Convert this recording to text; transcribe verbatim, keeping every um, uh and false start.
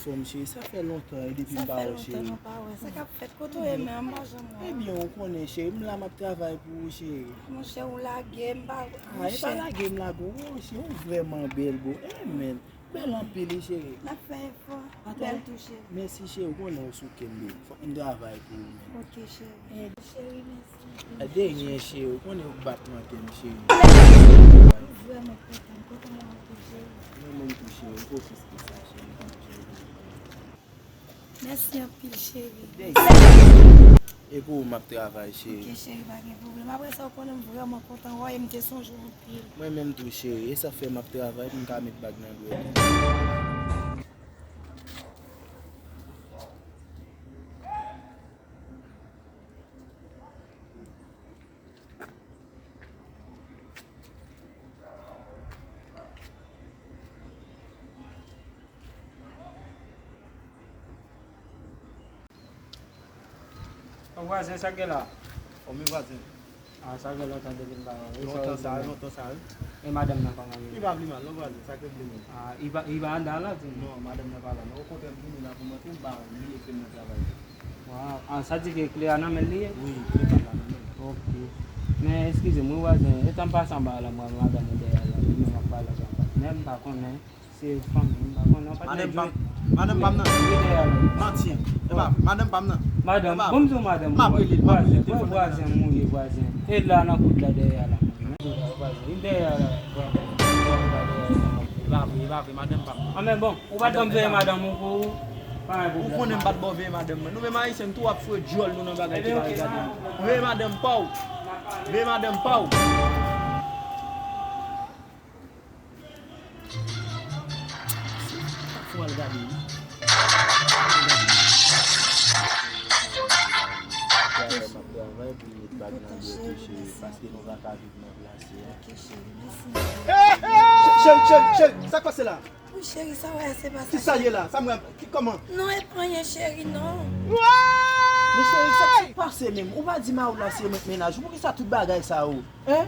Anfòm, cheri, sa fè lontan e depi m pa wè w, cheri. Sa fè lontan nou pa wè. Sa k ap fèt? Kote w ye menm? M pa janm wè w. Ebyen, ou konnen, cheri, m la, m ap travay pou ou, cheri. Monchè, ou lage m, m pa... Ah, e pa lage m lage w, cheri, ou vrèman bèl, boo. Eh, men, bèl anpil, wi, cheri. N ap fè efò. Bèl tou, cheri. Mèsi, cheri, ou konnen ou sou kè m, baby. Fòk m travay pou ou, men. Ok, cheri. Cheri, mèsi. De rien, cheri, ou konnen ou bat nan kè m, cheri. M vrèman kontan, m kontan wè w ankò, cheri. Mwen menm tou, cheri, m pwofis pou sa, cheri. Mèsi anpil, cheri. De rien. E pou ou m ap travay, cheri. Ok, cheri, pa gen pwoblèm. Apre sa, ou konnen m vrèman kontan wè w e m te sonje w anpil. Mwen menm tou, cheri. E sa fè m ap travay pou m ka met bag nan dwèt ou. Bon, vwazen, sa k gen la? Bon, men vwazen. Ah, sa gen lontan depi m pa wè w. Lontan sa, lontan sa, wi. E madanm nan kòman li ye? Li pa vle mal, non, vwazen, sa k regle nou. Ah, li pa, li pa anndan la, di m? Non, madanm nan pa la, non. Okontrè, m vini la pou m antre, m pa li e fè m nan travay. Waw. Ah, sa di ke kle a nan men l li ye? Wi, kle pa nan men l. Ok. Men, eskize m, wi, vwazen. Etan m pase anba la, m wè madanm ou dèyè la, li menm ap pale avèk yon patnè, m pa konnen. Se fanmi, m pa konnen, yon patnè jwe. Madanm pa m nan. Manti. E pa, madanm pa m nan. Madanm, bon, m di w madanm, m ap rele l, m ap rele l telefòn nan. Vwazen, vwazen, mouye vwazen. E la nan kout la dèyè la. Vwazen, li dèyè la. E pa vre, e pa vre, madanm pa m nan. Ah, men bon, ou pa t janm veye madanm ou pou ou. Pa gen pwoblèm. Ou konnen m pa t ba w veye madanm mwen. Nou menm Ayisyen, nou tou ap foure djòl nou nan bagay ki pa regade nou. Veye madanm pa w. Veye madanm pa w. Fò al gade, wi. Travay, m ap travay pou m met bag nan dwèt ou, cheri, paske nou pa ka viv nan plas, cheri. Ok, cheri, mèsi. Cheri, cheri, cheri, sa k pase la? Wi, cheri, sa w wè a, se pa sa. Ki sa ye la? Sa m wè, ki, kòman? Non, e pa anyen, cheri, non. Men cheri, sa k pase menm? Ou pa di mari w la se mèt mennaj ou, poukisa tout bagay sa yo? Hein?